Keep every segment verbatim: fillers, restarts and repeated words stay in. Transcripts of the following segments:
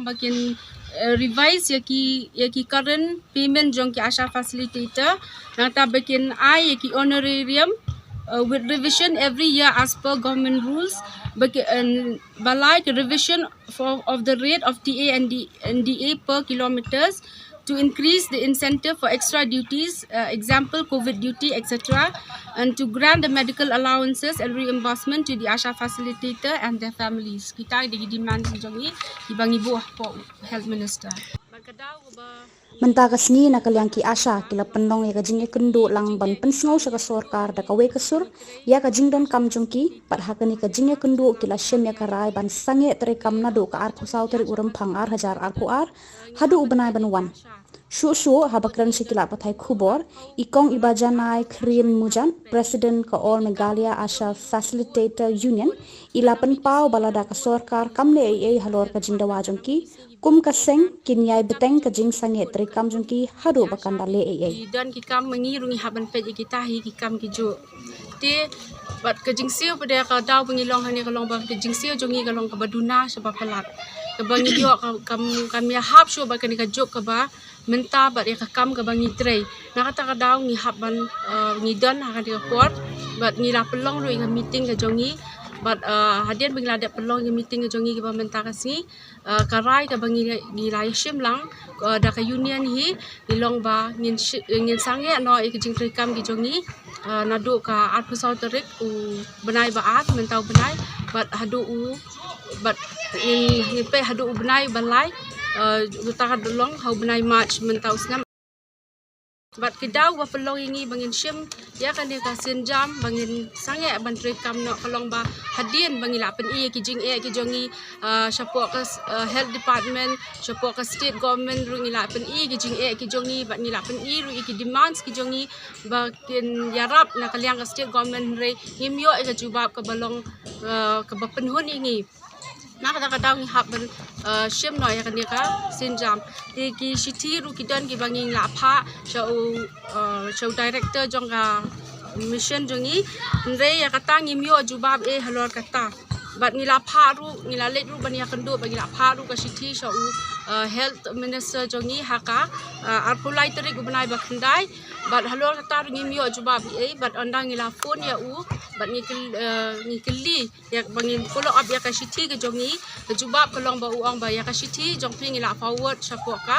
Ba kin, uh, revise ïa ki, ïa ki current payment jong ki ASHA facilitator. Nangta ba kin ai ïa ki honorarium, uh, with revision every year as per government rules. Ba ki, and ba lai ki revision for, of the rate of T A and D, and D A per kilometers to increase the incentive for extra duties, uh, example, COVID duty, et cetera, and to grant the medical allowances and reimbursement to the ASHA facilitator and their families. Kita ki dei ki demand jong ngi, ki ba ngi buh hapoh Health Minister. Mynta ka sngi na ka liang ki ASHA ki la pynlong ïa ka jingïakynduh lang ban pynsngew sha ka sorkar da kawei ka sur ïa ka jingdonkam jong ki, bad ha kane ka jingïakynduh ki la shim ïa ka rai ban sangeh treikam naduh ka arphew saw tarik u Rymphang ar hajar arphew ar haduh u bnai ban wan. Shuh shuh haba kren sha ki lad pathai khubor, i Kong Ibajanai Khriem Mujan, President ka All Meghalaya ASHA Facilitator Union, i la pynpaw ba lada ka sorkar kam leh ei ei halor ka jingdawa jong ki, kum ka seng kin ïai bteng ka jingsangeh treikam jong ki haduh ba kan da leh ei ei. Ki don ki kam ma ngi ruh ngi hap ban peit ïa kita hi ki kam kijuh. Te bad ka jingsiew pat ïa ka daw ba ngi long hangne ka long ba ka jingsiew jong ngi ka long kaba duna sha ba palat. Kaba ngi ïoh ka, kam, kam ïahap shuh bad kane ka juk kaba mynta bad ïa ka kam kaba ngi trei. Na kata ka daw ngi hap ban, uh, ngi don ha kane ka por bad ngi la pynlong ruh ïa ka meeting ka jong ngi bad, uh, hadien ba ngi la dep pynlong ïa ka meeting ka jong ngi kaba mynta ka sngi, uh, ka rai kaba ngi, ngi la ïashim lang, uh, da ka union hi, ngi long ba ngin shi-, ngin sangeh noh ïa ka jingtreikam ki jong ngi, uh, naduh ka arphew saw tarik u bnai ba ar mynta u bnai bad haduh u, bad ngin, ngin peit haduh u bnai ba lai, uh, uta ka long ha u bnai March mynta u snem. Bad ki daw ba pynlong ïa ngi ba ngin shim ïa kane ka sienjam ba ngin sangeh ban treikam noh ka long ba hadien ba ngi la pyni ïa ki jingeh ki jong ngi, ah, shapoh ka s-, ah, health department, shapoh ka state government ruh ngi la pyni ïa ki jingeh ki jong ngi bad ngi la pyni ruh ïa ki demands ki jong ngi ba kin ïarap na ka liang ka state government, hynrei ngim ïoh ïa ka jubab kaba long, ah, kaba pynhun ïa ngi. Na kata ka daw ngi hap ban, uh, shim noh ïa kane ka sienjam. Te ki shithi ruh ki don kiba ngi la phah sha u, uh, sha u director jong ka mission jong ngi. Hynrei ïa kata ngim ïoh jubab ei halor kata. Bad ngi la phah ruh, ngi la leit ruh ban ïakynduh bad ngi la phah ruh ka shithi sha u, uh, health minister jong ngi ha ka, uh, arphew lai tarik u bnai ba khyndai. Bad halor kata ruh ngim ïoh jubab ei, bad ynda ngi la phone ïa u bad ngi kyl-, uh, ngi kylli ïa ba ngin follow up ïa ka shithi ka jong ngi, ka jubab ka long ba u ong ba ïa ka shithi jong phi ngi la forward shapoh ka,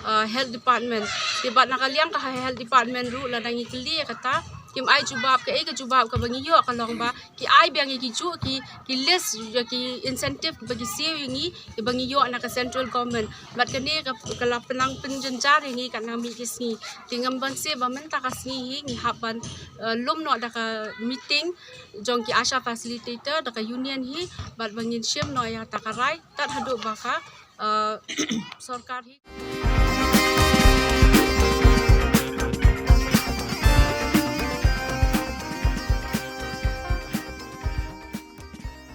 uh, health department. Te bad na ka liang ka health department ruh lada ngi kylli ïa kata kim ai jubab, kaei ka jubab kaba ngi ïoh ka long ba ki ai biang ïa kijuh ki, ki list ïa ki incentive ba ki siew ïa ngi, kiba ngi ïoh na ka central government. Bad kane ka, ka la pynlang pynjynjar ïa ngi katba mih ki sngi. Te ngam banse ba mynta ka sngi hi ngi hap ban, uh, lum noh da ka meeting jong ki ASHA facilitator da ka union hi bad ba ngin shim noh ïa kata ka rai tad haduh ba ka, uh, sorkar hi.